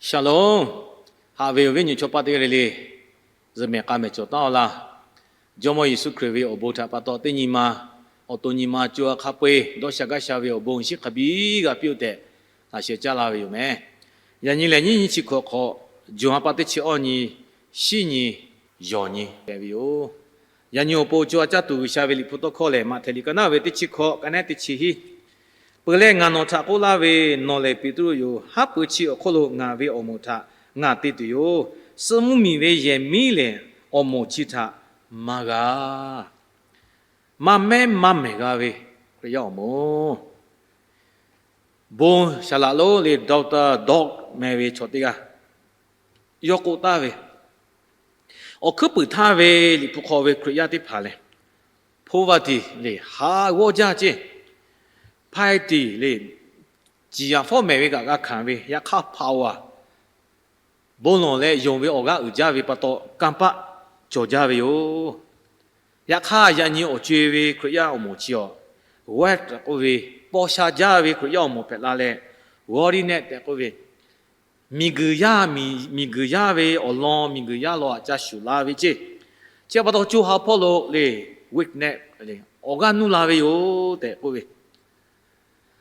Shalom. Haꞈ ve awˬ viˉ nyi chaw paˆ teˇ g'aˇ le le, zuhꞈ mehˍ k'a mehˍ cawˬ taˉ-oˬ laˇ. Jawˇmawˇ Yeˍsuˆ Hkriꞈ ve awˬ bon htaꞈ pa taw teˇ nyi ma awˬ to nyi ma co ha hk'a peu-eˬ dawˇ sha gaˇ sha ve awˬ bon shiˉ hk'a biˇ g'a piˇ-oˆ tehꞈ, laꞈ sheh caˇ laˇ ve yoˬ meh. Yaꞈ nyi lehˬ nyiˇ nyi chi hkawꞈ hk'awꞈ, Jawˬ ha pa teˇ chi awˇ nyi, shiˉ nyi, yawˬ nyi hpehꞈ ve yoˬ. Yaꞈ nyi awˬ pon co ha caˇ tuˬ G'uiˬsha ve Liꞈ hpu tawˇ hkawˇ lehˬ, Maꞈhtehˍ liꞈ ka naˉ ve teˇ chi hkawꞈ, ka naˉ teˇ chi hiˉ. Peuˬ leh ngaˬ nawˬ htaꞈ k'oˆ laˇ ve, nawˬ lehˬ Peˍtruˆ yoˬ. Haˉ pui chi awˬ hk'oˆ lo ngaˬ ve awˬ moˍ htaꞈ ngaˬ te tuˬ yoˬ. Suh mvuhˇ miˬ ve yehˬ miˉ lehˬ, awˬ moˍ chi htaꞈ maˇ g'a. Maˇ mehˉ maˇ mehˍ g'a ve Hkriꞈ yaˇ awˬ moˍ. Bon saˍ laꞈ lonˉ le Doctor Dodd meh ve chaw teˇ g'aˇ yawˇ k'oˆ taˍ ve, awˬ hkuiˉ puiˍ htaˇ ve Liꞈ hpu hk'aw ve Hkriꞈ yaˇ teˇ hpaˍ lehˬ, poverty le ha g'awˇ jaˇ ceˇ, piety le ciˍ yanˍ fawˉ mehˍ ve kaꞈ g'a hkanˍ ve, yaꞈ hk'aˇ power, bon lawˬ leh yonˍ ve awˬ g'aˇ uiˍ jaˇ ve pa taw kanˇ paˆ cawˬ jaˇ ve yoˬ. Yaꞈ hk'aˇ, yaꞈ nyi awˬ co-e ve Hkriꞈ yaˇ awˬ moˍ chi awˬ, wealth tehꞈ k'oˆ ve, paw sha jaˇ ve Hkriꞈ yaˇ awˬ moˍ hpehꞈ la leh, worldliness tehꞈ k'oˆ ve, miˬguiˬ yaˇ, miˬguiˬ yaˇ ve awˬ lawn, miˬguiˬ yaˇ law aꞈ ca shuˍ la ve ceˇ. Chi pa taw co ha hpawˇ lo le, weakness, awˬ g'aˇ nuˇ la ve yoˬ tehꞈ k'oˆ ve,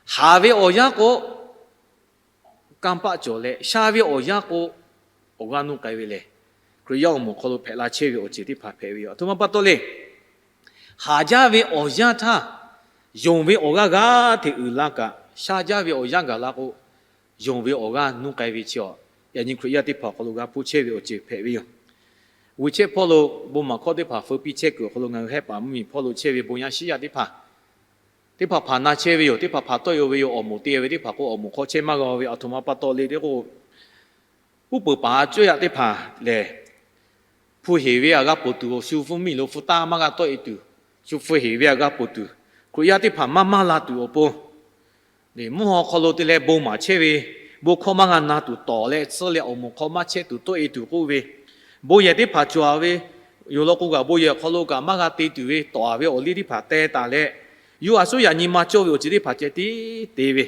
haˍ ve awˬ yanˇ k'o, kanˇ paˆ cawˬ leh, sha ve awˬ yanˇ k'o, awˬ g'aˇ nuˇ k'ai ve lehˬ, Hkriꞈ yaˇ awˬ moˍ hk'aw lo hpehꞈ la chehˇ ve awˬ ceuˬ teˇ hpaˍ hpehꞈ ve yoˬ. Aˬ htoꞈ ma pa taw le, haˍ jaˇ ve awˬ yanˇ htaˇ, yonˍ ve awˬ g'aˇ g'aˇ hteꞈ uiˍ la kaꞈ, sha jaˇ ve awˬ yanˇ gaˬ la k'o, yonˍ ve awˬ g'aˇ nuˇ k'ai ve chi awˬ, yaꞈ nyi Hkriꞈ yaˇ teˇ hpaˍ awˬ hk'aw lo g'a hpuˇ chehˇ ve awˬ ceuˬ hpehꞈ ve yoˬ. WeChat hpawˇ lo bon maˍ hkawˇ teˇ hpaˍ feu piˇ chehˇ kuiˬ awˬ hk'aw lo ngaˬ hui hehˆ paˍ mvuhˇmiˬ hpawˇ lo chehˇ ve bon yaˇ shiˉ yaˇ teˇ hpaˍ, teˇ hpaˍ hpaˍ na chehˇ ve yoˬ. Teˇ hpaˍ hpaˍ tawˆ e-oˬ ve yoˬ. Awˬ moˍ te ve teˇ hpaˍ k'o, awˬ moˍ hk'aw chehˇ maˇ g'a ve, aˬ htoꞈ ma pa taw le tehꞈ k'o, uˉ peunˍ paˍ a cuˇ yaꞈ teˇ hpaˍ lehˬ, hpu heˍ ve aꞈ g'a ponˬ tuˬ, shu hpu miˬ lo hpu taˇ maˇ g'a tawˆ e tuˬ, shu hpu heˍ ve aꞈ g'a ponˬ tuˬ, Hkriꞈ yaˇ teˇ hpaˍ maˇ maˇ la tuˬ awˬ pon, mvuhˇ haw hk'aw lo te leh bon maˍ chehˇ ve, bon hkawˇ maˇ g'a na tuˬ tawˍ leh tsuhˇ leh awˬ moˍ hk'aw maˇ chehˇ tuˬ tawˆ e tuˬ k'oˆ ve, bon yehˬ teˇ hpaˍ cawˬ ve yoˬ law k'o kaꞈ, bon yehˬ awˬ hk'aw lo kaꞈ maˇ g'a te tuˬ ve tawˍ ve awˬ liˇ teˇ hpaˍ teh taˍ leh, yuˇ a suˉ yaꞈ nyi ma cawˇ ve awˬ ceuˬ teˇ hpaˍ ceh tiˉ te ve,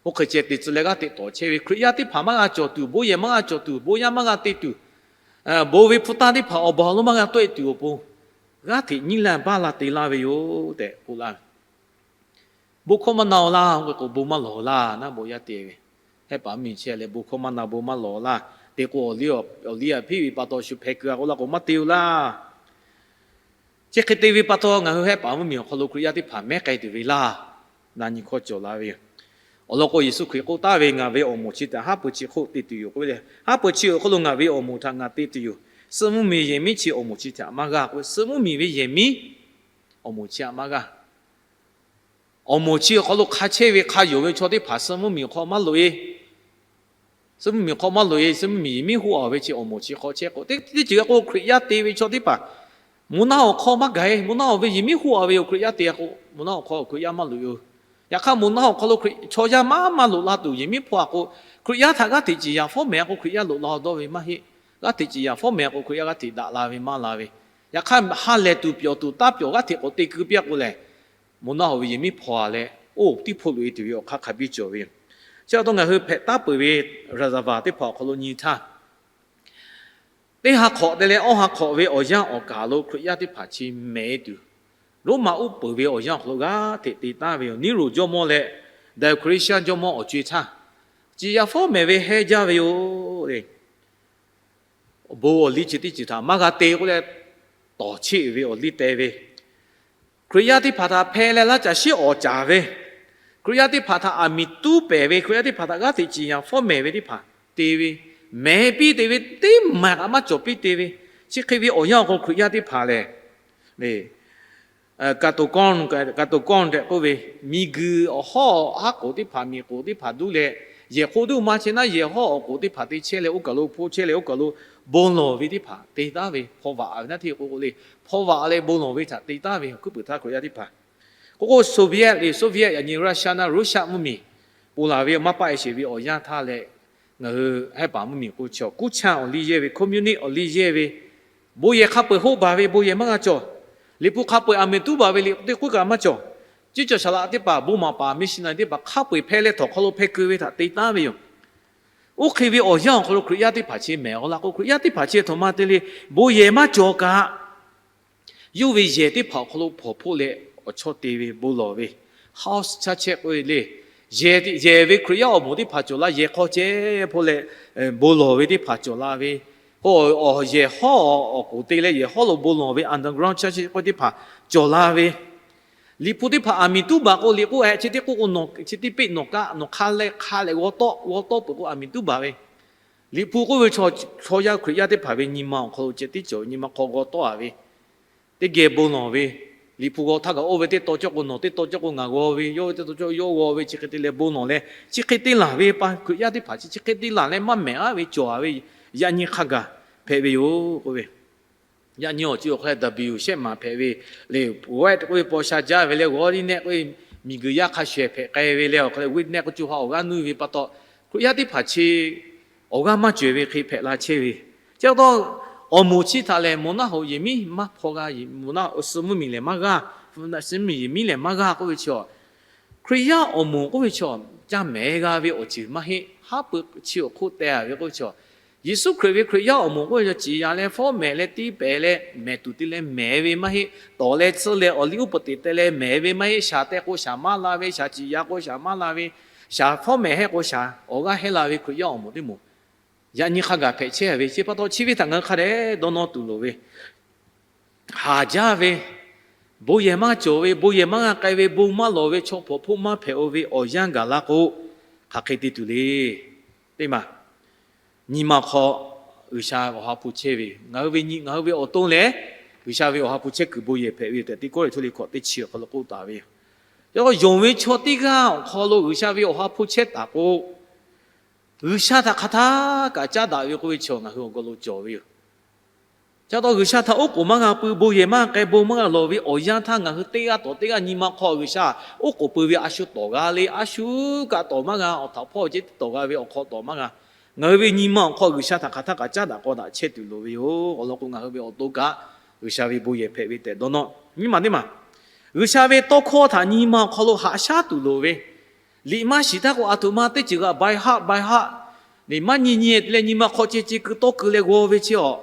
oˇ hk'e ceh te tcuh leh g'aˇ hteꞈ tawˍ chehˇ ve Hkriꞈ yaˇ teˇ hpaˍ maˇ g'a cawˬ tuˬ, bon yehˬ maˇ g'a cawˬ tuˬ, bon yaˇ maˇ g'a te tuˬ, bon ve hpu taˇ teˇ hpaˍ awˬ baˬ lo maˇ g'a tawˆ e tuˬ awˬ pon, g'aˇ hteꞈ nyiˇ la baˇ la te laˇ ve yoˬ tehꞈ k'oˆ laˇ ve. Bon hkawˇ maˇ na-oˬ laˇ k'oˆ k'o, bon maˇ lawˬ-oˬ laˇ naˉ, bon yaˇ te ve, hehˆ paˍ mvuhˇmiˬ chehˇ leh bon hkawˇ maˇ na, bon maˇ lawˬ laˇ. Te k'o, awˬ liˇ aꞈ hpiˉ ve pa taw shu hpeh keu-a k'oˆ laˇ k'o, maˇ te-oˬ laˇ. Chi hk'e te ve pa taw, ngaˬ hui hehˆ paˍ mvuhˇmiˬ awˬ hk'aw lo Hkriꞈ yaˇ teˇ hpaˍ mehˉ k'ai tuˬ ve laˇ, na nyi hkawˇ cawˬ la ve yoˬ. Awˬ lawn k'o, Yeˍsuˆ Hkriꞈ k'oˆ taˍ ve, Ngaˬ ve awˬ moˍ chi htaꞈ haˉ pui chi hk'oˆ te tuˬ yoˬ k'oˆ ve le. Haˉ pui chi awˬ hk'oˆ lo ngaˬ ve awˬ moˍ htaꞈ ngaˬ te tuˬ yoˬ. Suh mvuhˇmiˬ yehˬ miˉ chi awˬ moˍ chi htaꞈ maˇ g'a k'o, suh mvuhˇmiˬ ve yehˬ miˉ awˬ moˍ chi htaꞈ maˇ g'a. Awˬ moˍ chi awˬ hk'aw lo hk'a chehˇ ve hk'a yonˍ ve chaw teˇ hpaˍ suh mvuhˇmiˬ hk'aw maˇ loꞈ-e. Suh mvuhˇmiˬ hk'aw maˇ loꞈ-e, suh mvuhˇmiˬ yehˬ miˉ hoˆ-a ve chi awˬ moˍ chi hk'aw chehˇ k'o, teˇ ceuˬ k'o Hkriꞈ yaˇ te ve chaw teˇ hpaˍ, moˬ naˆ awˬ hk'aw maˇ gaˬ-e. Moˬ naˆ awˬ ve yehˬ miˉ hoˆ-a ve yoˬ. Hkriꞈ yaˇ te k'o, moˬ naˆ awˬ hk'aw Hkriꞈ yaˇ maˇ loꞈ-e. Yaꞈ hk'aˇ, moˬ naˆ awˬ hk'aw lo Hkriꞈ chaw yaˇ maˇ maˇ loꞈ la tuˬ yehˬ miˉ hpaw-a k'o, Hkriꞈ yaˇ htaꞈ g'aˇ hteꞈ ciˍ yanˍ fawˉ mehˍ-a k'o, Hkriꞈ yaˇ loꞈ la-a dawˇ ve maˇ heˆ. G'aˇ hteꞈ ciˍ yanˍ fawˉ mehˍ-a k'o, Hkriꞈ yaˇ g'aˇ hteꞈ daꞈ la ve maˇ la ve. Yaꞈ hk'aˇ, ha lehˬ tuˬ pyawˬ tuˬ taˇ pyawˬ g'aˇ hteꞈ k'awꞈ te keu piˇ-a k'o lehˬ, moˬ naˆ awˬ ve yehˬ miˉ hpaw-a leh, oˇ tiˉ hpoˆ loꞈ-e tuˬ ve awˬ hk'aˇ hk'a biˇ cawˬ ve yoˬ. Chi pa taw ngaˬ hui hpehꞈ taˉ peuˬ ve raˍzaˍvaˍ teˇ hpaˍ awˬ hk'aw lo nyi htaˇ, teˇ ha hk'awꞈ te leh awˇ ha hk'awꞈ ve awˬ yanˇ awˬ kaˬ lo Hkriꞈ yaˇ teˇ hpaˍ chi mehˍ-e tuˬ, Roˉmaꞈ uˉ peunˍ ve awˬ yanˇ awˬ hk'aw lo g'aˇ hteꞈ te taˍ ve yoˬ. Niˉroˬ jawˇmawˇ leh Diocletian jawˇmawˇ awˬ co-e htaˇ, ciˍ yanˍ fawˉ mehˍ ve hehnˇ jaˇ ve yoˬ le. Bon awˬ liˇ chi teˇ ceuˬ htaꞈ maˇ g'a te k'oˆ leh, tawˍ cheˆ ve awˬ liˇ te ve, Hkriꞈ yaˇ teˇ hpaˍ htaꞈ hpeh leh laˇ caˬ shiˉ awˍ caˍ ve, Hkriꞈ yaˇ teˇ hpaˍ htaꞈ aˬ miˍ tuˉ pehˍ ve, Hkriꞈ yaˇ teˇ hpaˍ htaꞈ g'aˇ hteꞈ ciˍ yanˍ fawˉ mehˍ ve teˇ hpaˍ te ve, mehˍ piˇ te ve, teˇ maˬ kaꞈ maˇ cawˬ piˇ te ve, chi hk'e ve awˬ yanˇ awˬ hk'aw Hkriꞈ yaˇ teˇ hpaˍ lehˬ, le, kaˍtoˍkonˇ, kaˍtoˍkonˇ tehꞈ k'oˆ ve, miˬguiˬ awˬ hawˉ haˉ k'oˍ teˇ hpaˍ, miˬ k'oˍ teˇ hpaˍ duˇ leh, yehˬ hk'oˆ duˇ maˇ chehˇ naˉ, yehˬ hawˉ awˬ k'oˍ teˇ hpaˍ te chehˇ leh, oˇ kaˬ lo hpoˆ chehˇ leh, oˇ kaˬ lo bon lawˬ ve teˇ hpaˍ te taˉ ve, hpaw vaꞈ ve naˉ hteˇ k'o k'o le, hpaw vaꞈ leh bon lawˬ ve htaꞈ te taˉ ve awˬ hkuiˉ puiˍ htaˇ Hkriꞈ yaˇ teˇ hpaˍ. K'oˆ k'o Soviet le, Soviet yaꞈ nyi Russia naˉ, Russia mvuhˇmiˬ, ponˬ laˬ ve maˇ paˆ e sheˍ ve awˬ yanˇ htaˇ leh, ngaˬ hui hehˉ paˍ mvuhˇmiˬ k'o chaw kuˉ chanˇ awˬ liˇ yehˇ ve, communist awˬ liˇ yehˇ ve, bon yehˬ hk'a peu-eˬ hoˆ baˬ ve, bon yehˬ maˇ g'a cawˬ. Liꞈ hpu hk'a peu-eˬ aˬ miˍ tuˉ baˬ ve liꞈ teˇ k'oˆ kaꞈ maˇ cawˬ. Ciˉ cawˬ saˍ laꞈ teˇ hpaˍ, bon maˍ paˍ missionary teˇ hpaˍ hk'a peu-eˬ hpeh leh htawnˍ hk'aw lo hpeh keu ve htaꞈ te taˉ ve yoˬ. Oˇ hk'e ve awˬ yanˇ awˬ hk'aw lo Hkriꞈ yaˇ teˇ hpaˍ chi mehˍ-aw la k'o, Hkriꞈ yaˇ teˇ hpaˍ chi htaꞈ ma te le, bon yehˬ maˇ cawˬ kaꞈ, yawˇ ve yehˬ teˇ hpaˍ awˬ hk'aw lo hpawnˬ hpoˆ leh awˬ chawˇ te ve bon lawˬ ve, house church k'oˆ ve le. Yehˬ ve Hkriꞈ yaˇ awˬ moˍ teˇ hpaˍ cawˬ la, yehˬ hk'aw ceh hpoˆ leh bon lawˬ ve teˇ hpaˍ cawˬ la ve, k'o, yehˬ hawˉ awˬ k'oˍ te leh yehˬ hawˉ lo bon lawˬ ve underground church k'oˆ ve teˇ hpaˍ cawˬ la ve, Liꞈ hpu teˇ hpaˍ aˬ miˍ tuˉ baˬ k'o, liꞈ k'oˆ-e chi teˇ k'oˆ k'o, chi teˇ peˆ nawˬ kaꞈ nawˬ hk'a leh hk'a leh g'aw tawˆ g'aw tawˆ peuˬ k'o, aˬ miˍ tuˉ baˬ ve. Liꞈ hpu k'oˆ ve chaw, chaw yaˇ Hkriꞈ yaˇ teˇ hpaˍ ve nyi ma awˬ hk'aw lo ceh tiˉ cawˬ ve nyi ma hk'aw g'aw tawˆ-a ve, teˇ geh bon lawˬ ve, Liꞈ hpu g'aw htaˇ kaꞈ oˇ ve teˇ taw cawˇ k'o nawˬ, teˇ taw cawˇ k'o ngaˬ g'aw ve, yawˇ ve teˇ taw cawˇ yawˇ g'aw ve, chi hk'e te leh bon lawˬ leh, chi hk'e te laˬ ve pa Hkriꞈ yaˇ teˇ hpaˍ chi chi hk'e te laˬ leh maˇ mehˍ-aˉ ve cawˬ-a ve, yaꞈ nyi hk'a gaˬ hpehꞈ ve yoˬ k'oˆ ve. Yaꞈ nyi awˬ co awˬ hk'aw leh W shehˆ maˍ hpehꞈ ve le, word k'oˆ ve paw sha jaˇ ve leh, g'awˇ liˇ nehˆ k'oˆ ve miˬguiˬ yaˇ hk'a shuˍ ehˍ hpehꞈ k'ai ve leh, awˬ hk'aw leh witness k'oˆ co ha awˬ g'aˇ nuˇ ve pa taw, Hkriꞈ yaˇ teˇ hpaˍ chi awˬ g'aˇ maˇ cawehˬ ve hk'e hpehꞈ la chehˇ ve. Chi pa taw, awˬ moˍ chi htaꞈ lehˬ, moˍ naˆ hoꞈ yehˬ miˉ maˇ hpaw g'a, moˍ naˆ suh mvuhˇ miˬ lehˬ maˇ g'aˇ, suh mvuhˇ miˬ yehˬ miˉ lehˬ maˇ g'aˇ k'oˆ ve chaw, Hkriꞈ yaˇ awˬ moˍ k'oˆ ve chaw, caˇ mehˍ g'a ve awˬ ceuˬ maˇ heˆ. Haˉ pui chi awˬ hk'oˆ teh-a ve k'oˆ ve chaw, Yeˍsuˆ Hkriꞈ ve Hkriꞈ yaˇ awˬ moˍ k'oˆ ve chaw, ciˍ yanˍ leh fawˉ mehˍ leh tiˇ pehˍ leh mehˍ tuˬ te leh mehˍ ve maˇ heˆ. Tawˍ leh tsuhˇ leh awˬ liˇ uˉ peunˍ teꞈ teh leh mehˍ ve maˇ heˆ. Shaˍ teh k'o shaˍ maˇ la ve, shaˍ ciˍ yanˍ k'o shaˍ maˇ la ve, shaˍ fawˉ mehˍ hehˆ k'o shaˍ awˬ g'aˇ hehˆ la ve Hkriꞈ yaˇ awˬ moˍ teˇ moˍ, yaꞈ nyi hk'a gaˬ hpehꞈ chehˇ ve. Chi pa taw chi ve htaꞈ ngaˬ hui hk'a dehꞈ dawˇ nawˇ tuˬ loˍ ve, haˍ jaˇ ve, bon yehˬ maˇ cawˬ ve, bon yehˬ maˇ g'a k'ai ve, bon maˇ lawˬ ve, chaw hpawnˬ hpoˆ maˇ hpehꞈ-o ve awˬ yanˇ gaˬ la k'o, hk'aˬ hk'e te tuˬ le. Teˇ maˬ, nyi ma hk'aw G'uiˬsha awˬ ha hpu chehˇ ve, ngaˬ hui ve nyi, ngaˬ hui ve awˬ to lehˬ, G'uiˬsha ve awˬ ha hpu chehˇ kuiˬ bon yehˬ hpehꞈ ve yoˬ tehꞈ, Teˇ Kawˇrenˍhtuˆ liꞈ hkawꞈ teˇ chi awˬ hk'aw lo k'oˆ taˍ ve yoˬ. Yawˇ yonˍ ve chaw teˇ g'aˇ awˬ hk'aw lo G'uiˬsha ve awˬ ha hpu chehˇ taˍ k'o, G'uiˬsha htaꞈ hk'aˬ htaˇ kaꞈ caˉ daꞈ ve k'oˆ ve chaw ngaˬ hui awˬ g'aw lo cawˬ ve yoˬ. Chi pa taw G'uiˬsha htaꞈ oˉ k'oˍ maˇ g'a pui, bon yehˬ maˇ g'a k'ai, bon maˇ g'a lawˬ ve awˬ yanˇ htaˇ, ngaˬ hui teˇ g'aˇ tawˍ teˇ g'aˇ nyi ma hk'aw G'uiˬsha oˉ k'oˍ pui ve a shu tawˍ g'a le. A shu kaꞈ tawˍ maˇ g'a. Awˬ htaꞈ hpawˇ ceh tiˉ tawˍ g'a ve awˬ hk'aw tawˍ maˇ g'a. Ngaˬ hui ve nyi ma awˬ hk'aw G'uiˬsha htaꞈ hk'aˬ htaˇ kaꞈ caˉ daꞈ k'aw daꞈ chehˇ tuˬ loˍ ve yoˬ. Awˬ lawn k'o, ngaˬ hui ve awˬ to kaꞈ G'uiˬsha ve bon yehˬ hpehꞈ ve tehꞈ dawˇ nawˇ. Nyi ma teˇ maˬ, G'uiˬsha ve tawˇ hkawˇ htaꞈ nyi ma awˬ hk'aw lo haꞈ shaˉ tuˬ loˍ ve, liꞈ maˇ shiˍ htaˇ k'o, a htoꞈ ma teˇ ceuˬ g'a by heart, by heart, maˇ nyi nyi te leh nyi ma hk'aw ceh ceh keu tawˇ keu leh g'aw ve chi awˬ,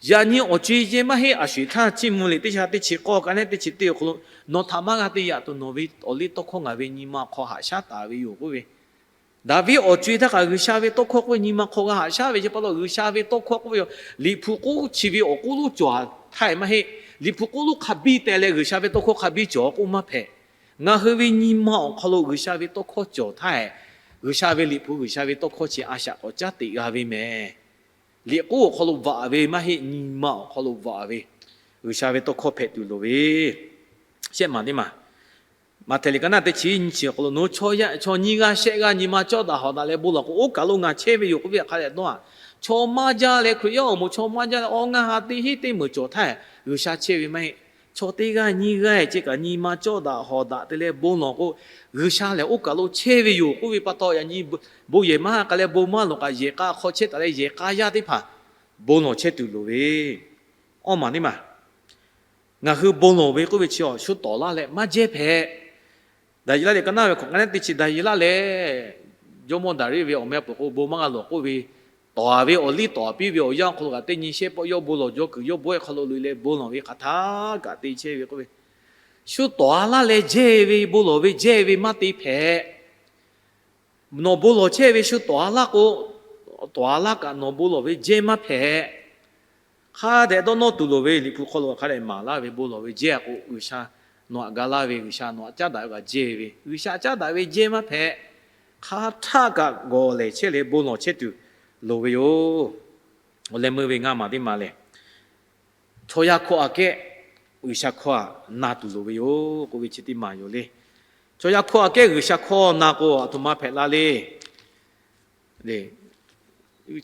yaꞈ nyi awˬ co-e ceh maˇ heˆ. A sho-eˬ htaˇ Chiˇ mvuh liꞈ teˇ sha teˇ chi k'awˇ ka neˉ teˇ chi teˇ awˬ hk'aw lo, nawˬ htaꞈ maˇ g'a te yaꞈ tuˬ nawˬ ve awˬ liˇ tawˇ hkawˇ ngaˬ ve nyi ma hk'aw haꞈ shaˉ taˍ ve yoˬ k'oˆ ve, Daˍviˆ awˬ co-e htaˇ kaꞈ G'uiˬsha ve tawˇ hkawˇ k'oˆ ve nyi ma hk'aw g'a haꞈ shaˉ ve chi pa taw, G'uiˬsha ve tawˇ hkawˇ k'oˆ ve yoˬ. Liꞈ hpu k'oˆ chi ve awˬ k'oˆ lonˉ cawˬ htaˇ maˇ heˆ. Liꞈ hpu k'oˆ lonˉ hk'a biˇ teh leh G'uiˬsha ve tawˇ hkawˇ hk'a biˇ cawˬ k'oˆ maˇ hpehꞈ. Ngaˬ hui ve nyi ma awˬ hk'aw lo G'uiˬsha ve tawˇ hkawˇ cawˬ htaˇ, G'uiˬsha ve liꞈ hpu, G'uiˬsha ve tawˇ hkawˇ chi a shaꞈ k'awꞈ caˉ teꞈ g'a ve mehˍ. Liꞈ k'oˆ awˬ hk'aw lo vaꞈ ve maˇ heˆ, nyi ma awˬ hk'aw lo vaꞈ ve G'uiˬsha ve tawˇ hkawˇ hpehꞈ tuˬ loˍ ve. Shehˆ maˬ teˇ maˬ, Maꞈhtehˍ liꞈ ka naˉ teˇ chi nyiˇ chi awˬ hk'aw lo, nawˬ hui chaw nyiˇ g'aˇ shehˆ g'aˇ nyi ma cawˇ daꞈ hawˍ daꞈ leh bon lawˬ k'o, oˇ kaˬ lo ngaˬ chehˇ ve yoˬ k'oˆ ve hk'a dehꞈ dawˇ-a. Chaw maˇ jaˇ leh Hkriꞈ yaˇ awˬ moˍ chaw maˇ jaˇ leh awˬ ngaˬ ha teˇ hinˉ teˇ meunˍ cawˬ htaˇ, G'uiˬsha chehˇ ve maˇ heˆ. Chaw teˇ g'aˇ nyiˇ g'aˇ ceh kaꞈ nyi ma cawˇ daꞈ hawˍ daꞈ te leh bon lawˬ k'o, G'uiˬsha lehˬ oˇ kaˬ lo chehˇ ve yoˬ k'oˆ ve pa taw, yaꞈ nyi bon yehˬ maˇ g'a k'ai leh bon maˇ lawˬ kaꞈ, yehˬ k'a hk'aw chehˇ taˍ leh yehˬ k'a yaˇ teˇ hpaˍ bon lawˬ chehˇ tuˬ loˍ ve. Awˇ maˬ teˇ maˬ, ngaˬ hui bon lawˬ ve k'oˆ ve chi awˬ shu tawˍ laˇ leh maˇ jehˇ hpehꞈ. Daˍyeˍlaˆ liꞈ ka naˉ ve hkawꞈ ka neˉ teˇ chi Daˍyeˍlaˆ lehˬ, jawˇmawˇ Daˍriˆ ve awˬ meh peuˬ k'o bon maˇ g'a lawˬ k'oˆ ve, tawˍ-a ve awˬ liˇ tawˍ-a piˇ ve awˬ yanˇ awˬ hk'aw lo kaꞈ teˇ nyi shehˆ pawˆ yawˇ bon lawˬ jaw kuiˬ yawˇ bawehˇ hk'aw lo loꞈ-e leh bon lawˬ ve hk'aˬ htaˇ kaꞈ te chehˇ ve k'oˆ ve, shu tawˍ-a laˇ leh jehˇ ve bon lawˬ ve jehˇ ve maˇ te hpehꞈ. Nawˬ bon lawˬ chehˇ ve shu tawˍ-a laˇ k'o, tawˍ-a laˇ kaꞈ nawˬ bon lawˬ ve jehˇ maˇ hpehꞈ. Hk'a dehꞈ dawˇ nawˇ tuˬ loˍ ve, Liꞈ hpu hk'aw lo hk'a dehꞈ maˍ laˇ ve, bon lawˬ ve jehˇ k'o G'uiˬsha nawˬ htaꞈ ga laˇ ve, G'uiˬsha nawˬ htaꞈ caˉ daꞈ ve kaꞈ jehˇ ve, G'uiˬsha caˉ daꞈ ve jehˇ maˇ hpehꞈ. Hk'a htaˇ kaꞈ gawˬ lehˬ chehˇ leh bon lawˬ chehˇ tuˬ loˍ ve yoˬ. Awˬ leh meuˇ ve ngaˇ maˬ teˇ maˬ lehˬ, chaw yaˇ hkawˇ aꞈ kehˉ G'uiˬsha hkawˇ aꞈ na tuˬ loˍ ve yoˬ k'oˆ ve chi teˇ maˬ yoˬ le. Chaw yaˇ hkawˇ aꞈ kehˉ G'uiˬsha hkawˇ na k'o, aˬ htoꞈ ma hpehꞈ la le.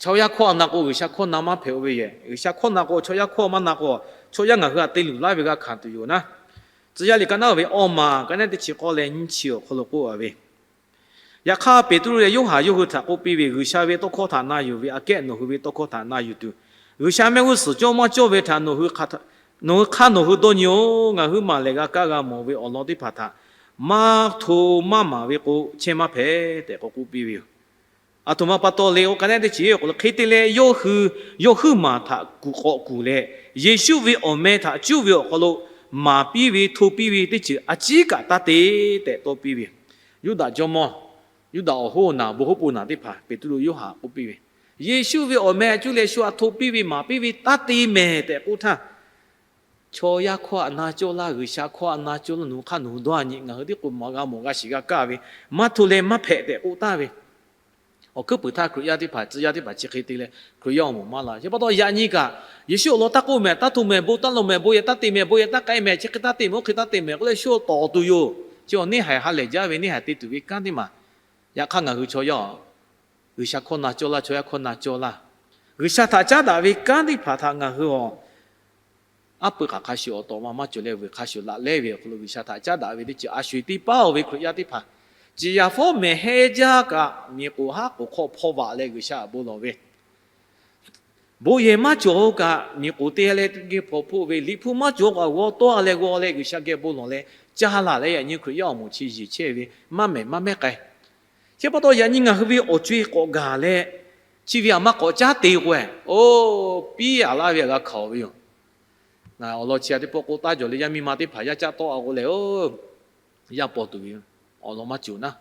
Chaw yaˇ hkawˇ aꞈ na k'o, G'uiˬsha hkawˇ na maˇ hpehꞈ-o ve yehˬ. G'uiˬsha hkawˇ na k'o, chaw yaˇ hkawˇ maˇ na k'o, chaw yaˇ ngaˬ hui aꞈ te luˬ laˇ ve g'a hkanˍ tuˬ yoˬ naˉ. Tcuh yaˇ liꞈ ka naˉ ve awˇ maˬ ka neˉ teˇ chi k'awˇ leh nyiˇ chi awˬ hk'aw lo k'oˆ-a ve, Yaꞈ hk'aˇ, Peˍtruˆ leh Yoˇhanˬ yawˇ hui htaꞈ k'oˆ piˇ ve, G'uiˬsha ve tawˇ hkawˇ htaꞈ na yuˬ ve aꞈ kehˉ nawˬ hui ve tawˇ hkawˇ htaꞈ na yuˬ tuˬ, G'uiˬsha mehˆ g'uˇ suhˍ cawˇ maˇ cawˇ ve htaꞈ nawˬ hui hk'aˇ nawˬ hui dawˇ nyi-oˬ. Ngaˬ huiˉ maˬ lehˬ g'a kaˇ g'a mawˬ ve awˬ lawn teˇ hpaˍ htaꞈ maˇ hto maˇ maˍ ve k'o, chehˇ maˇ hpehꞈ tehꞈ k'awꞈ k'oˆ piˇ ve yoˬ. Aˬ htoꞈ ma pa taw le k'o, k'a naˆ teˇ chi awˬ hk'aw lo hk'e te leh, yawˇ hui yawˇ huiˉ maˬ htaꞈ kuˬ k'awꞈ kuˬ leh, Yeˍsuˆ ve awˬ meh htaꞈ cuˇ ve awˬ hk'aw lo maˍ piˇ ve, hto piˇ ve teˇ ceuˬ a ciˉ kaꞈ taˇ te tehꞈ tawˇ piˇ ve. Yuˇdaꞈ jawˇmawˇ, Yuˇdaꞈ awˬ hoˉ naˬ, bon hoˉ pon naˬ teˇ hpaˍ Peˍtruˆ Yoˇhanˬ k'oˆ piˇ ve, Yeˍsuˆ ve awˬ meh a cuˇ leh shu a hto piˇ ve, maˍ piˇ ve taˇ te mehˍ tehꞈ k'oˆ htaˇ, chaw yaˇ hkawˇ htaꞈ na cawˇ laˇ, G'uiˬsha hkawˇ htaꞈ na cawˇ laˇ, nawˬ hui hk'aˇ nawˬ hui dawˇ a nyi, ngaˬ hui tiˉ k'o maˇ g'a mawˬ g'a shiˍ g'a kaˇ ve, maˇ hto leh maˇ hpehꞈ tehꞈ k'oˆ taˍ ve. Awˬ hkuiˉ puiˍ htaˇ Hkriꞈ yaˇ teˇ hpaˍ, tcuh yaˇ teˇ hpaˍ chi hk'e te leh Hkriꞈ yaˇ awˬ moˍ maˇ la. Chi pa taw yaꞈ nyi kaꞈ, Yeˍsuˆ awˬ lawn taˇ k'oˆ mehˍ, taˇ hto mehˍ, bon taˇ lawˬ mehˍ, bon yehˬ taˇ te mehˍ, bon yehˬ taˇ k'ai mehˍ, chi hk'e taˇ te mehˍ, oˇ hk'e taˇ te mehˍ k'oˆ leh shu tawˍ tuˬ yoˬ. Chi awˬ neˇ haiˬ ha lehˬ jaˇ ve neˇ haiˬ te tuˬ ve kanˉ teˇ maˬ. Yaꞈ hk'aˇ ngaˬ hui chaw yaˇ G'uiˬsha hkawˇ na cawˇ laˇ, chaw yaˇ hkawˇ na cawˇ laˇ. G'uiˬsha htaꞈ caˉ daꞈ ve kanˉ teˇ hpaˍ htaꞈ ngaˬ hui awˬ aˉ pui k'aꞈ hk'a shuˍ awˬ tawꞈ ma maˇ cawˬ leh, vuiˬ hk'a shuˍ laꞈ lehˉ ve awˬ hk'aw lo G'uiˬsha htaꞈ caˉ daꞈ ve teˇ ceuˬ a sho eˬ teˇ paˉ oˬ ve Hkriꞈ yaˇ teˇ hpaˍ, ciˍ yanˍ fawˉ mehˍ heh jaˇ kaꞈ, miˬ k'oˍ haˉ k'oˍ hk'aw hpawˇ vaꞈ leh G'uiˬsha htaꞈ bon lawˬ ve, bon yehˬ maˇ cawˬ kaꞈ miˬ k'oˍ te leh geh hpawnˬ hpawˆ ve, liꞈ hpu maˇ cawˬ kaꞈ g'aw tawˆ leh g'aw leh G'uiˬsha geh bon lawˬ leh caˇ laˬ leh yaꞈ nyi Hkriꞈ yaˇ awˬ moˍ chi yeˬ chehˇ ve maˇ mehˍ maˇ mehˉ k'ai. Chi pa taw yaꞈ nyi ngaˬ hui ve awˬ co-e k'awꞈ gaˬ leh, chi ve aꞈ maˇ k'awꞈ caˉ te k'o, oˇ piˇ aꞈ laˇ ve aꞈ g'a hkanˍ ve yoˬ. Awˬ lawn chi a teˇ pawˆ k'oˆ taˉ jawˬ leh yaˇ miˇ ma teˇ hpaˍ yaˇ caˆ tawˆ a k'o lehˬ, oˇ yaˇ paw tuˬ ve awˬ lawn maˇ cawˬ naˉ.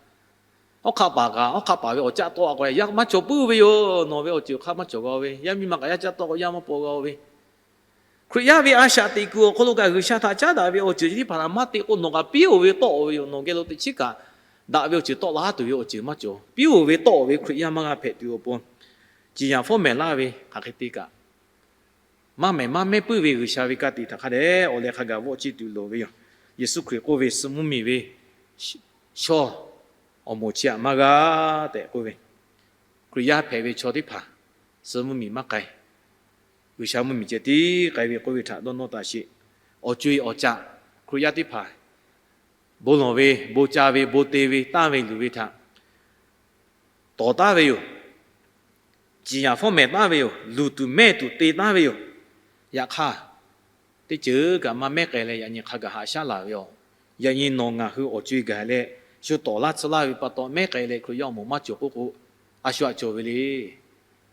Hawˉ hk'aˆ paˍ kaꞈ hawˉ hk'aˆ paˍ ve awˬ caˆ tawˆ a k'o yaˇ maˇ cawˬ puiˉ ve yoˬ. Nawˬ ve awˬ ceuˬ hk'a maˇ cawˬ g'a ve, yaˇ miˇ ma kaꞈ yaˇ caˆ tawˆ k'o yaˇ maˇ paw g'a ve. Hkriꞈ yaˇ ve a shaꞈ teꞈ kuiˬ awˬ hk'aw lo kaꞈ G'uiˬsha htaꞈ caˉ daꞈ ve awˬ ceuˬ chi teˇ hpaˍ htaꞈ maˇ te k'o, nawˬ kaꞈ piˇ oˬ ve tawˆ oˬ ve yoˬ. Nawˬ geh lo teꞈ chiˉ kaꞈ daꞈ ve awˬ ceuˬ tawˆ la tuˬ ve awˬ ceuˬ maˇ cawˬ. Piˇ oˬ ve tawˆ oˬ ve Hkriꞈ yaˇ maˇ g'a hpehꞈ tuˬ awˬ pon, ciˍ yanˍ fawˉ mehˍ laˇ ve hk'aˬ hk'e te kaꞈ, maˇ mehˍ maˇ mehˉ puiˉ ve G'uiˬsha ve ka tiꞈ htaꞈ hk'a dehꞈ awˬ leh hk'a gaˬ vawˆ ciˇ tuˬ loˍ ve yoˬ. Yeˍsuˆ Hkriꞈ k'oˆ ve, Suh mvuhˇmiˬ ve shaw awˬ moˍ chi aꞈ maˇ g'a tehꞈ k'oˆ ve, Hkriꞈ yaˇ hpehꞈ ve chaw teˇ hpaˍ suh mvuhˇmiˬ maˇ k'ai. G'uiˬsha mvuhˇmiˬ ceh tiˉ k'ai ve k'oˆ ve htaꞈ dawˇ nawˇ taˍ sheˍ. Awˬ co-e awˬ caꞈ Hkriꞈ yaˇ teˇ hpaˍ bon lawˬ ve, bon ca ve, bon te ve, tanˇ ve luˬ ve htaꞈ tawˍ taˉ ve yoˬ. Ciˍ yanˍ fawˉ mehˍ taˉ ve yoˬ. Luˬ tuˬ mehˇ tuˬ te taˉ ve yoˬ. Yaꞈ hk'aˇ, teˇ ceuˬ kaꞈ maˇ mehˉ k'ai leh yaꞈ nyi hk'a gaˬ haꞈ shaˉ laˬ ve yoˬ. Yaꞈ nyi nawˬ ngaˬ hui awˬ co-e gaˬ leh shu tawˍ laˇ tcuh laˇ ve pa taw mehˉ k'ai leh Hkriꞈ yaˇ awˬ moˍ maˇ cawˬ k'oˆ k'o, a shu aꞈ cawˬ ve le.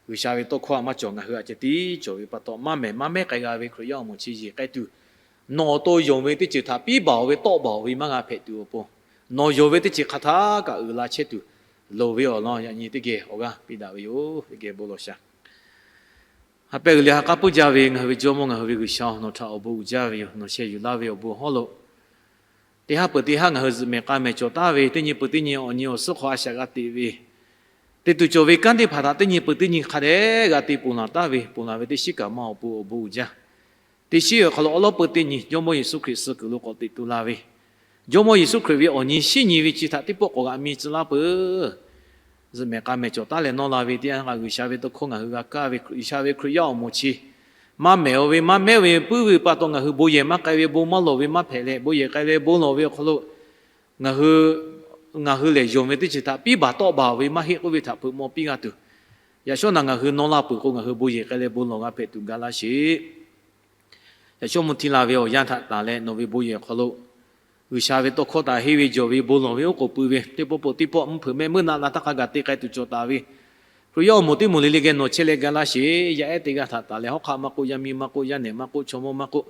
G'uiˬsha ve tawˇ hkawˇ aꞈ maˇ cawˬ, ngaˬ hui aꞈ ceh tiˉ cawˬ ve pa taw, maˇ mehˍ maˇ mehˉ k'ai g'a ve Hkriꞈ yaˇ awˬ moˍ chi yeˬ k'ai tuˬ, nawˬ awˬ to yonˍ ve teˇ ceuˬ htaꞈ piˇ baˬ oˬ ve tawˆ baˬ oˬ ve maˇ g'a hpehꞈ tuˬ awˬ pon, nawˬ yonˍ ve teˇ ceuˬ hk'aˬ htaˇ kaꞈ uiˍ la chehˇ tuˬ loˍ ve awˬ lawn yaꞈ nyi teˇ geh awˬ g'aˇ piˇ daꞈ ve yoˬ. Teˇ geh bon lawˬ shaˍ. Ha pehˇ g'uiˬ leh ha k'aˉ puiˉ jaˇ ve ngaˬ hui ve Jawˇmawˇ ngaˬ hui ve G'uiˬsha, nawˬ htaꞈ awˬ bon uiˍ jaˇ ve yoˬ. Nawˬ sheh yuˬ laˇ ve awˬ bon hawˉ lo teˇ haˉ peuˬ teˇ haˉ ngaˬ hui zuhꞈ mehˍ k'a mehˍ cawˬ taˍ ve, teˇ nyi peuˬ teˇ nyi awˬ nyi awˬ suhˉ hk'aw a shaꞈ g'a teꞈ ve, te tuˬ cawˬ ve kanˉ teˇ hpaˍ htaꞈ teˇ nyi peuˬ teˇ nyi hk'a dehꞈ g'a te ponˬ laˬ taˍ ve, ponˬ laˬ ve teˇ shiˉ kaꞈ maˇ awˬ pon awˬ bon uiˍ jaˇ. Teˇ shiˉ awˬ hk'aw lo awˉ lawˉ peuˬ teˇ nyi Jawˇmawˇ Yeˍsuˆ Hkriꞈ suh kuiˬ lo k'awꞈ teꞈ tu la ve, Jawˇmawˇ Yeˍsuˆ Hkriꞈ ve awˬ nyi shiˉ nyi ve chi htaꞈ teˇ pawˆ k'awꞈ g'aꞈ mi tcuh laˇ peuˬ. Zuhꞈ mehˍ k'a mehˍ cawˬ taˍ leh nawˇ la ve teˇ yanˇ htaˇ G'uiˬsha ve tawˇ hkawˇ ngaˬ hui g'a kaˇ ve, G'uiˬsha ve Hkriꞈ yaˇ awˬ moˍ chi maˇ mehˍ oˬ ve maˇ mehˉ ve puiˉ ve pa taw ngaˬ hui bon yehˬ maˇ k'ai ve, bon maˇ lawˬ ve maˇ hpehꞈ leh, bon yehˬ k'ai leh bon lawˬ ve awˬ hk'aw lo ngaˬ hui, ngaˬ hui lehˬ yonˍ ve teˇ ceuˬ htaꞈ piˇ baˬ tawˆ baˬ ve maˇ heˆ k'oˆ ve htaꞈ hpeuꞈ maw piˇ g'a tuˬ, yaꞈ shawˉ naꞈ ngaˬ hui nawˇ la peuˬ k'o ngaˬ hui bon yehˬ k'ai leh bon lawˬ g'a hpehꞈ tuˬ ga laˇ sheˍ. Yaꞈ shawˉ mvuh hti la ve awˬ yanˇ htaꞈ tanˬ leh nawˬ ve bon yehˬ awˬ hk'aw lo G'uiˬsha ve tawˇ hkawˇ htaꞈ henˇ ve jawˬ ve bon lawˬ ve oˉ k'oˍ pui ve teˇ pawˆ peuˬ teˇ pawˆ mvuhˇ hpeuꞈ mehˆ meuˇ naˆ la htaˇ hk'a gaˬ te k'ai tuˬ cawˬ taˍ ve, Hkriꞈ yaˇ awˬ moˍ teˇ moˍ le le geh nawˬ chehˇ leh ga laˇ sheˍ. Yaˇ ehˉ teˇ g'aˇ htaꞈ tanˬ leh hawˉ hk'aˆ maˇ k'oˆ, yaˇ miˇ maˇ k'oˆ, yaˇ nehˬ maˇ k'oˆ, chaw mawˇ maˇ k'oˆ,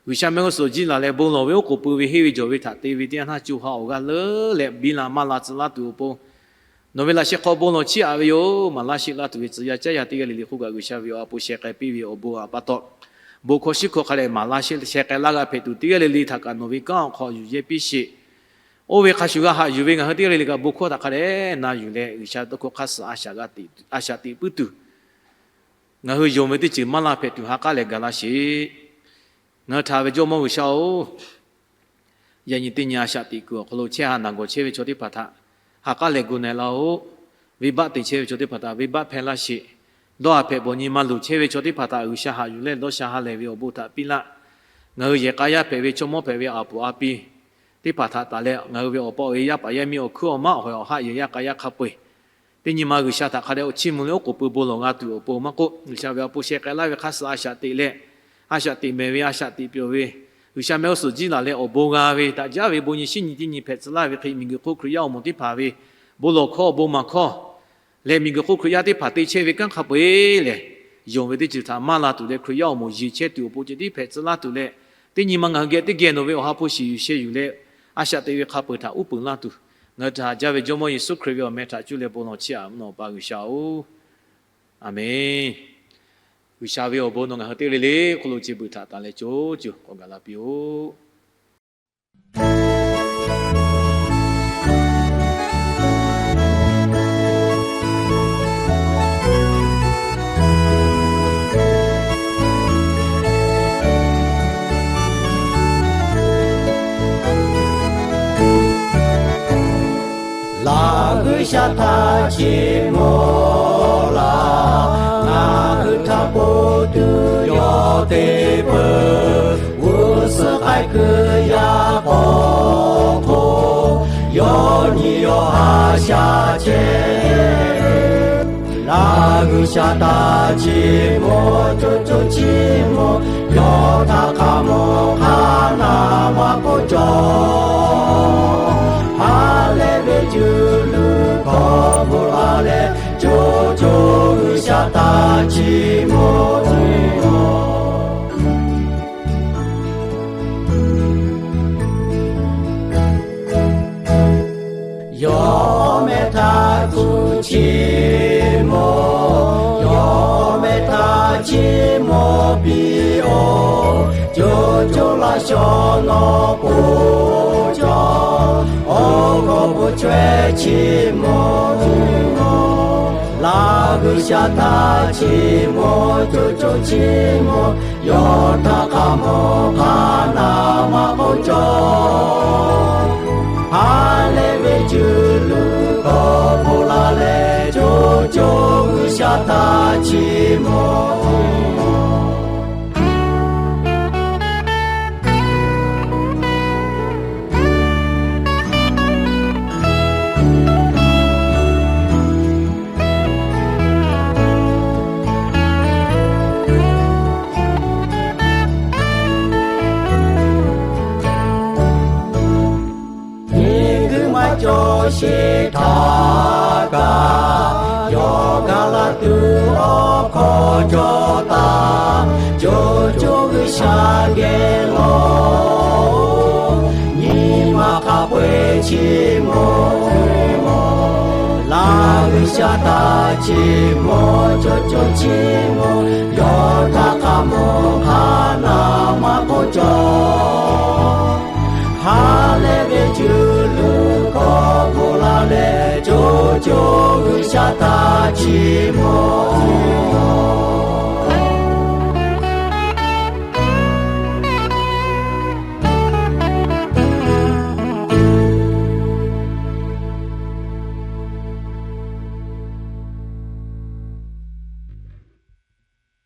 G'uiˬsha mehˆ g'uˇ suhˍ jiˇ laˬ leh bon lawˬ ve oˉ k'oˍ pui ve henˇ ve jawˬ ve htaꞈ te ve teˇ yanˇ htaˇ co ha awˬ g'aˇ leuˉ leh biˇ la maˇ la tcuh laˇ tuˬ awˬ pon, nawˬ ve laꞈ sheh hk'aw bon lawˬ chiˇ aꞈ ve yoˬ. Maˍ laˇ sheˆ laˇ tuˬ ve tcuh yaˇ caˉ yaˇ teˇ g'aˇ le le hk'oˆ kaꞈ G'uiˬsha ve awˬ ha hpu sheh k'ai piˇ ve awˬ bon aꞈ pa taw, bon hkawˇ shiˉ hkawˇ hk'a dehꞈ maˍ laˇ sheh k'ai laˇ g'a hpehꞈ tuˬ teˇ g'aˇ le le htaꞈ kaꞈ nawˬ ve kanˉ awˬ hk'aw yuˬ yehˇ piˇ sheˍ. Oˇ ve hk'a shuˍ g'a haꞈ yuˬ ve ngaˬ hui teˇ g'aˇ le le kaꞈ bon hkawˇ htaꞈ hk'a dehꞈ na yuˬ leh G'uiˬsha tawˇ hkawˇ hk'a suh a shaꞈ teꞈ puiˉ tuˬ, ngaˬ hui yonˍ ve teˇ ceuˬ maˇ la hpehꞈ tuˬ ha k'aˉ leh ga laˇ sheˍ. Ngaˬ hui htaꞈ ve Jawˇmawˇ G'uiˬsha-oˬ, yaꞈ nyi teˇ nyi a shaꞈ teꞈ kuiˬ awˬ hk'aw lo chehˇ ha naˬ gawˬ chehˇ ve chaw teˇ hpaˍ htaꞈ ha k'aˉ leh gu na-e laˇ-oˆ. Venˇbaˆ te chehˇ ve chaw teˇ hpaˍ htaꞈ venˇbaˆ hpehˇ laˇ sheˍ. Dawˇ haˍ hpehꞈ bawˬ nyi maˇ luˬ chehˇ ve chaw teˇ hpaˍ htaꞈ G'uiˬsha haꞈ yuˬ leh dawˇ sha ha lehˬ ve awˬ bon htaꞈ piˇ laˇ. Ngaˬ hui yehˬ k'a yaˇ hpehꞈ ve chaw mawˇ hpehꞈ ve aˬ puˍ a pi teˇ hpaˍ htaꞈ tanˬ leh ngaˬ hui ve awˬ pa awˬ e yaˇ paˍ yaˇ miˇ awˬ hkuiˉ awˬ maˉ awˬ hawehˬ awˬ haˆ yehˬ yaˇ k'a yaˇ hk'a peu-eˬ teˇ nyi ma G'uiˬsha htaꞈ hk'a dehꞈ awˬ chiˇ mvuh leh oˉ k'oˍ pui bon lawˬ g'a tuˬ awˬ pon maˇ k'oˆ, G'uiˬsha ve awˬ ha hpu sheh k'ai laˇ ve hk'a suh a shaꞈ teꞈ leh, a shaꞈ teꞈ mehˍ ve, a shaꞈ teꞈ pyawˬ ve, G'uiˬsha mehˆ g'uˇ suhˍ jiˇ laˬ leh awˬ bon g'a ve htaꞈ jaˇ ve bon nyi shiˉ nyi teˇ nyi hpehꞈ tcuh laˇ ve hk'e, miˬguiˬ hk'oˆ Hkriꞈ yaˇ awˬ moˍ teˇ hpaˍ ve bon lawˬ hkawˇ bon maˍ hkawˇ leh miˬguiˬ hk'oˆ Hkriꞈ yaˇ teˇ hpaˍ te chehˇ ve kanˉ hk'a peu-eˬ lehˬ, yonˍ ve teˇ ceuˬ htaꞈ maˇ la tuˬ leh Hkriꞈ yaˇ awˬ moˍ yeˬ chehˇ tuˬ awˬ pon ceh tiˉ hpehꞈ tcuh laˇ tuˬ leh, teˇ nyi ma ngaˬ hui geh teˇ geh nawˬ ve awˬ ha hpu shiˍ yuˬ sheh yuˬ leh, a shaꞈ teꞈ ve hk'a peu-eˬ htaꞈ uˉ peunˍ laˇ tuˬ, ngaˬ hui htaꞈ haꞈ jaˇ ve Jawˇmawˇ Yeˍsuˆ Hkriꞈ ve awˬ meh htaꞈ cuˇ leh bon lawˬ chiˇ aꞈ mvuhˇ naw Awˬ pa G'uiˬsha-oˬ, Aˍmenˍ. G'uiˬsha ve awˬ bon nawˬ ngaˬ hui teˇ g'aˇ le le hk'oˆ lo ce beuꞈ htaꞈ tanˬ leh co co k'awꞈ gaˬ la piˇ-oˆ. Laꞈ G'uiˬsha htaꞈ chiˇ mvuh laˇ, ngaˬ hui htaꞈ po tuˬ yawˇ te peuˬ. G'uˇ suhˍ k'ai kuiˬ yaˇ k'awꞈ hk'oˆ, yawˇ nyi yawˇ haꞈ sha chehˇ. Laꞈ G'uiˬsha htaꞈ chiˇ mvuh, co co chiˇ mvuh, yawˇ htaꞈ hk'a mvuh hk'a naˬ maˇ k'oˆ cawˬ. Ha lehˬ ve cuˇ luˬ hkawˇ bvuhꞈ la leh, co co G'uiˬsha htaꞈ chiˇ mvuh, chiˇ mvuh. Yawˇ meh htaꞈ kuˬ chiˇ mvuh, yawˇ meh htaꞈ chiˇ mvuh piˇ-oˬ. Co co laꞈ shawnˍ nawˬ po cawˬ, awˬ hkawˇ po chaweh chiˇ mvuh, chiˇ mvuh. Laꞈ G'uiˬsha htaꞈ chiˇ mvuh, co co chiˇ mvuh, yawˇ htaꞈ hk'a mvuh hk'a naˬ maˇ k'oˆ cawˬ. Ha lehˬ ve cuˇ luˬ hkawˇ bvuhꞈ la leh, co co G'uiˬsha htaꞈ chiˇ mvuh. Miˬguiˬ maˇ cawˬ sheˍ htaˇ kaꞈ, yawˇ gaˬ la tuˬ awˬ hkawˇ cawˬ taˍ. Co co G'uiˬsha geh lawˬ, nyi ma hk'a peu-eˬ chiˇ mvuh. Laꞈ G'uiˬsha htaꞈ chiˇ mvuh, co co chiˇ mvuh, yawˇ htaꞈ hk'a mvuh hk'a naˬ maˇ k'oˆ cawˬ. Ha lehˬ ve cuˇ luˬ hkawˇ bvuhꞈ la leh, co co G'uiˬsha htaꞈ chiˇ mvuh.